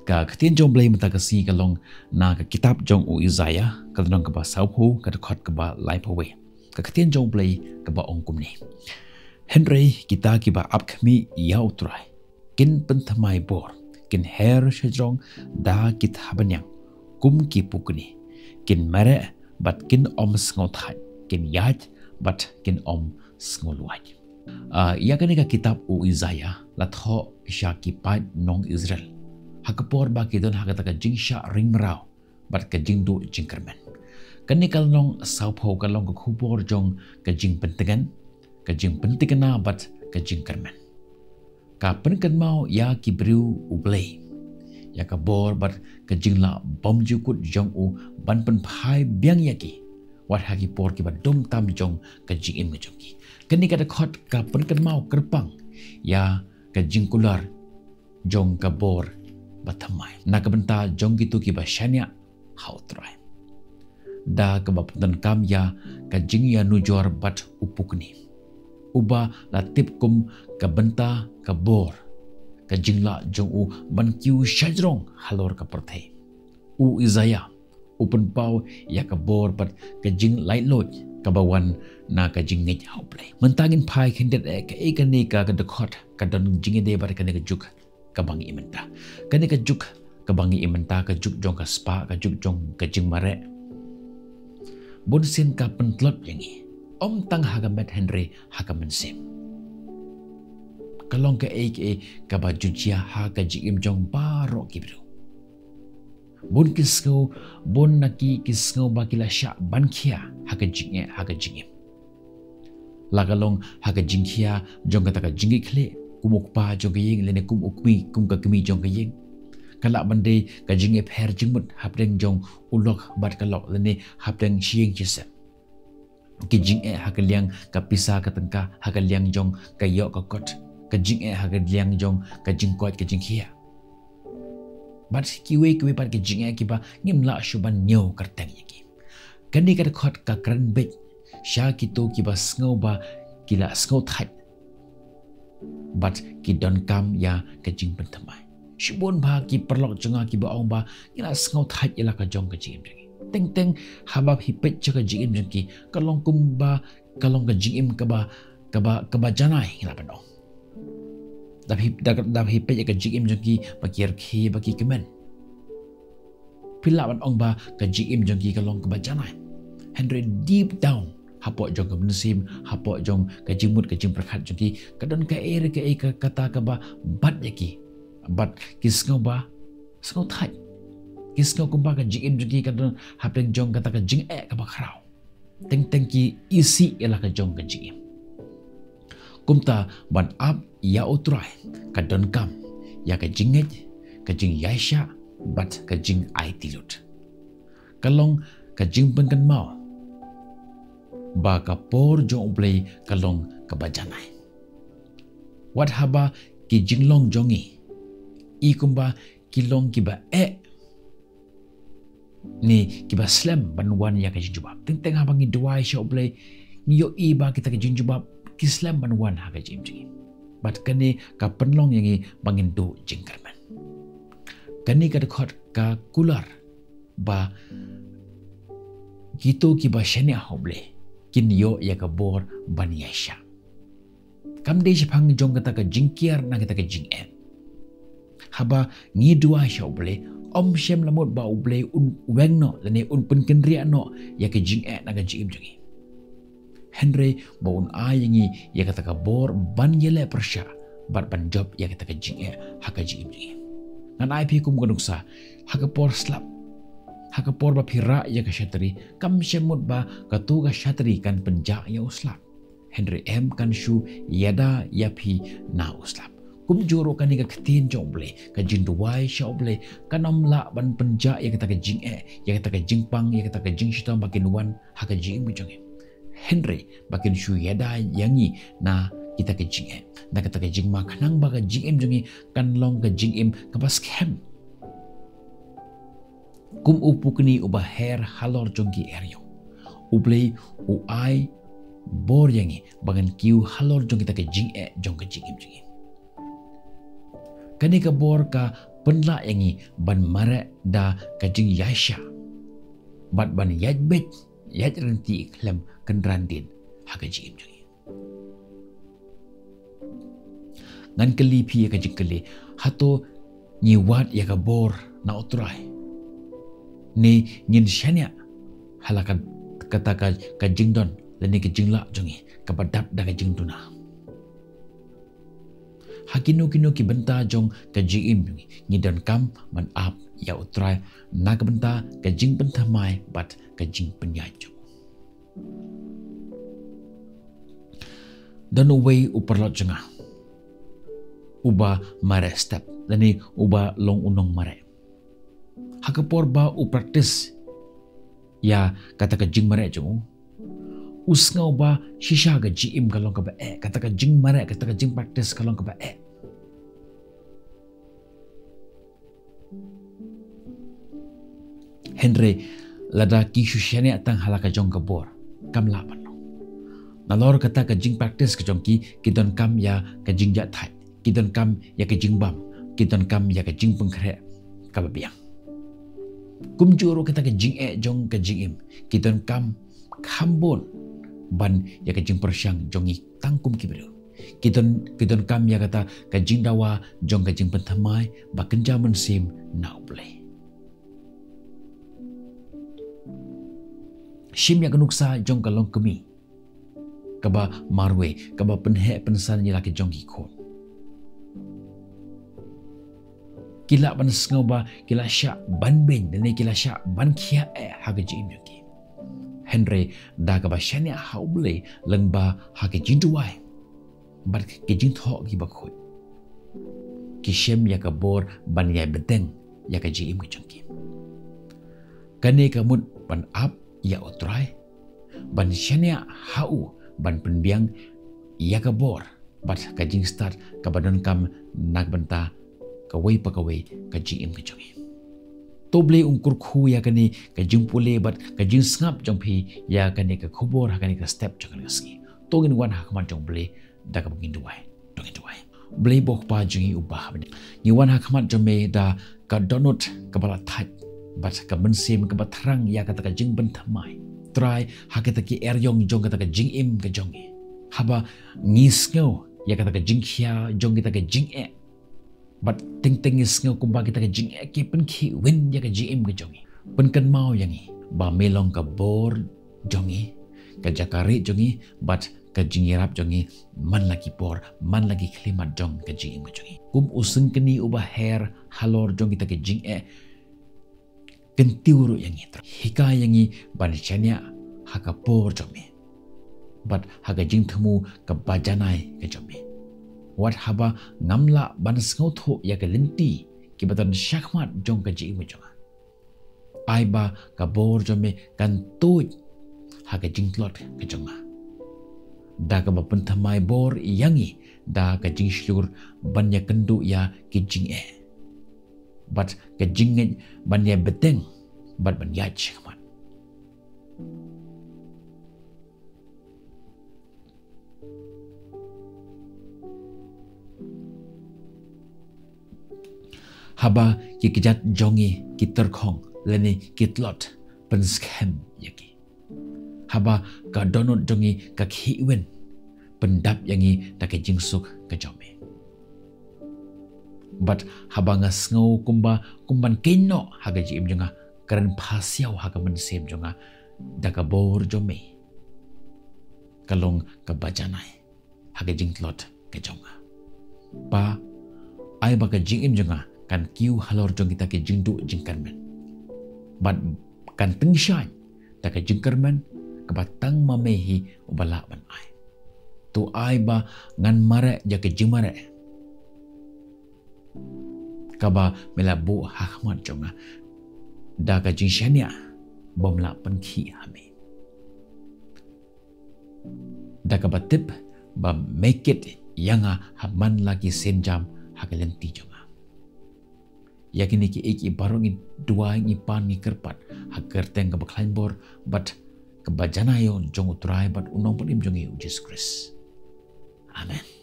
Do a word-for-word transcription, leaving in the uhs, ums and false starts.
Ka ktien jong U Blei mynta ka sngi ka long na ka kitab jong u Isaiah, ka lynnong kaba sawphew, ka dkhot kaba laiphew wei. Ka ktien jong U Blei kaba ong kumne: Hynrei kita kiba ap khmih ïa U Trai kin pynthymmai bor, kin her shajrong da ki thabaniang kum ki pukni, kin mareh bad kin ym sngewthait, kin ïaid bad kin ym sngewlwait. Ah, ïa kane ka kitab u Isaiah la thoh sha ki paid nong Israel ha ka por ba ki don ha kata ka jingshah ring mraw bad ka jingduh jingkyrmen. Kane ka lynnong sawphew ka long ka khubor jong ka jingpyntngen, ka jingpyntikna bad ka jingkyrmen. Ka pynkynmaw ïa ki briew U Blei ïa ka bor bad ka jinglah bymjukut jong u ban pynphai biang ïa ki wat ha ki por kiba dum tam jong ka jingim ka jong ki. Kane ka dkhot ka pynkynmaw kyrpang ïa ka jingkular jong ka bor bathymmai na ka bynta jong kito kiba shaniah ha U Trai, da kaba pyndonkam ïa ka jingïanujor bad u pukni, uba la tip kum ka bynta ka bor, ka jinglah jong u ban kiew shajrong halor ka pyrthei. U Isaiah u pynpaw ïa ka bor bad ka jinglaitluid kaba wan na ka jingngeit ha U Blei. Mynta ngin phai khyndiat, eh, kaei kane ka, ka dkhot, ka don jingïadei bad kane ka juk kaba ngi im mynta. Kane ka juk kaba ngi im mynta, ka juk jong ka spah, ka juk jong ka jingmareh, bunsien ka pyntlot ïa ngi, ym tang ha ka met hynrei ha ka mynsiem. Ka long kaei kaei kaba ju jia ha ka jingim jong baroh ki briew. Bun ki sngew, bun na ki ki sngew ba ki la shah ban khia ha ka jingeh, ha ka jingim. La ka long ha ka jingkhia jong kata ka jingkitkhlieh, kum u kpa jong ka ïing lane kum u kmie, kum ka kmie jong ka ïing. Ka lah ban dei ka jingïapher jingmut hapdeng jong u lok bad ka lok lane hapdeng shi ïing shi sem. Ki jingeh ha ka liang ka pisa ka tyngka, ha ka liang jong ka ïoh ka kot, ka jingeh ha ka liang jong ka jingkoit ka jingkhiah, bad kiwei kiwei pat ki jingeh kiba ngim lah shuh ban ñiew kyrteng ïa ki. Kane ka dkhot ka kren beit sha kito kiba sngew ba ki la sngewthait bad ki donkam ïa ka jingpynthymmai. Shibun bha ki paralok jong nga kiba ong ba ngi la sngewthait ïa la ka jong ka jingim jong ngi. Teng teng haba phi peit sha ka jingim jong ki, ka long kumba ka long ka jingim kaba, kaba, kaba janai, ngi lah ban ong. Da phi, da, da phi peit ïa ka jingim jong ki, ba ki rkhie, ba ki kmen, phi lah ban ong ba ka jingim jong ki ka long kaba janai. Hynrei deep down, hapoh jong ka mynsiem, hapoh jong ka jingmut ka jingpyrkhat jong ki, ka don kaei re kaei ka, kata kaba bat ïa ki. Bad ki sngew ba sngewthait. Ki sngew kumba ka jingim jong ki ka don hapdeng jong kata ka jingeh kaba khraw. Teng teng ki isih ïa la ka jong ka jingim. Kumta ban ap ïa U Trai ka donkam ïa ka jingngeit, ka jingïaishah bad ka jingaiti lut. Ka long ka jingpynkynmaw ba ka por jong U Blei ka long kaba janai. Wat haba ki jinglong jong ngi i kumba ki long kiba eh ne kiba slem ban wan ïa ka jingjubab. Teng teng haba ngi duwai sha U Blei, ngi ïohi ba kita ki jingjubab ki slem ban wan ha ka jingim jong ngi. Bad kane ka pynlong ïa ngi ba ngin duh jingkyrmen. Kane ka dkhot ka kular ba kito kiba shaniah ha U Blei kin ïoh ïa ka bor ban ïaishah. Kam dei shaphang jong kata ka jingkiar na kata ka jingeh. Haba ngi duwai sha U Blei, ym shym la mut ba U Blei un weng noh lane un pynkynriah noh ïa ka jingeh na ka jingim jong ngi. Hynrei ba un ai ïa ngi ïa kata ka bor ban ïaleh pyrshah bad ban jop ïa kata ka jingeh ha ka jingim jong ngi. Ngan ai phi kum ka nuksa, ha ka por slap, ha ka por ba phi rah ïa ka shatri, kam shym mut ba kato ka shatri kan pynjah ïa u slap. Hynrei em, kan shu ïada ïa phi na u slap. Kumjuh ruh kane ka ktien jong U Blei, ka jingduwai sha U Blei, kan ym lah ban pynjah ïa kata ka jingeh, ïa kata ka jingpang, ïa kata ka jingshitom ba kin wan ha ka jingim ka jong ngi. Hynrei ba kin shu ïada ïa ngi na kita ki jingeh, na kata ka jingma, khnang ba ka jingim jong ngi kan long ka jingim kaba skhem. Kum u pukni uba her halor jong ki eriong, U Blei u ai bor ïa ngi ba ngan kiew halor jong kita ki jingeh jong ka jingim jong ngi. Kane ka bor ka pynlah ïa ngi ban mareh da ka jingïaishah bad ban ïaid beit ïaid ryntih khlem kynran dien ha ka jingim jong ngi. Ngan kylli phi ïa ka jingkylli, hato ngi wad ïa ka bor na U Trai? Ne ngin shaniah ha la ka, kata ka, ka jingdon lane ka jinglah jong ngi kaba dap da ka jingduna? Ha kino kino ki bynta jong ka jingim jong ngi, ngi donkam ban ap ïa U Trai na ka bynta ka jingpynthymmai bad ka jingpynïaid jong u. Don uwei u paralok jong nga uba mareh step lane uba long u nongmareh. Ha ka por ba u practice ïa kata ka jingmareh jong u, u sngew ba shisha ka jingim ka long kaba eh, kata ka jingmareh, kata ka jingpractice ka long kaba eh. Hynrei lada ki shu shaniah tang ha la ka jong ka bor, kam lah ban long. Nalor kata ka jingpractice ka jong ki, ki donkam ïa ka jingïathait, ki donkam ïa ka jingbam, ki donkam ïa ka jingpynkhreh kaba biang. Kumjuh ruh kata ka jingeh jong ka jingim, ki donkam kham bun ban ïa ka jingpyrshang jong ngi tang kum ki briew. Ki don, ki donkam ïa kata ka jingdawa jong ka jingpynthymmai ba kynja mynsiem na U Blei. Shim ïa ka nuksa jong ka longkmie kaba marwei, kaba pynheh pynsan ïa la ki jong ki khun. Ki lah ban sngew ba ki la shah ban beiñ, lane ki la shah ban khia eh ha ka jingim jong ki. Hynrei da kaba shaniah ha U Blei lyngba ha ka jingduwai bad ka jingthoh kiba khuid, ki shem ïa ka bor ban ïai bteng ïa ka jingim ka jong ki. Kane ka mut ban ap ïa U Trai, ban shaniah ha u, ban pynbiang ïa ka bor bad ka jingstad kaba donkam na ka bynta kawei pa kawei ka jingim ka jong ngi. To Blei un kyrkhu ïa kane ka jingpule bad ka jingsngap jong phi ïa kane ka khubor ha kane ka step jong kane ka sngi. To ngin wan ha khmat jong Blei da kaba ngin duwai. To ngin duwai. Blei ba U Kpa jong ngi uba ha bneng, ngi wan ha khmat jong me da ka dohnud kaba la thait bad ka mynsiem kaba thrang ïa kata ka jingpynthymmai, Trai, ha kita ki eriong jong kata ka jingim ka jong ngi. Haba ngi sngew ïa kata ka jingkhia jong kita ka jingeh, bad teng teng ngi sngew kumba kita ka jingeh ki pynkhih win ïa ka jingim ka jong ngi, pynkynmaw ïa ngi ba me long ka bor jong ngi, ka jaka rieh jong ngi bad ka jingïarap jong ngi man la ki por, man la ki khyllipmat jong ka jingim ka jong ngi. Kum u syngkni uba her halor jong kita ki jingeh, kyntiew ruh ïa ngi, Trai. Hikai ïa ngi ban shaniah ha ka por jong me bad ha ka jingthmu kaba janai ka jong me. Wat haba ngam lah ban sngewthuh ïa ka lynti kiba don shakhmat jong ka jingim ka jong nga, ai ba ka bor jong me kan tuid ha ka jingtlot ka jong nga, da kaba pynthymmai bor ïa ngi da ka jingshlur ban ïakynduh ïa ki jingeh bad ka jingngeit ban ïai bteng bad ban ïaid shakhmat. Haba ki kjat jong ngi ki tyrkhong lane ki tlot, pynskhem ïa ki. Haba ka dohnud jong ngi ka khih win, pyndap ïa ngi da ka jingsuk ka jong me. Bad haba nga sngew kumba, kumban kynnoh ha ka jingim jong nga, kren phasiaw ha ka mynsiem jong nga da ka bor jong me, ka long kaba janai ha ka jingtlot ka jong nga. Pa, ai ba ka jingim jong nga kan kiew halor jong kita ki jingduh jingkyrmen, bad kan tyngshaiñ da ka jingkyrmen kaba tang ma me hi uba lah ban ai. To ai ba ngan mareh ïa ka jingmareh kaba me la buh ha khmat jong nga da ka jingshaniah bym lah pynkhih ha me, da kaba tip ba me kit ïa nga ha man la ki sienjam ha ka lynti jong nga. Ïa kine kiei kiei baroh ngi duwai, ngi pan, ngi kyrpad ha ka kyrteng kaba khlaiñ bor bad kaba janai jong U Trai bad U Nongpynim jong ngi U Jisu Khrist. Amen.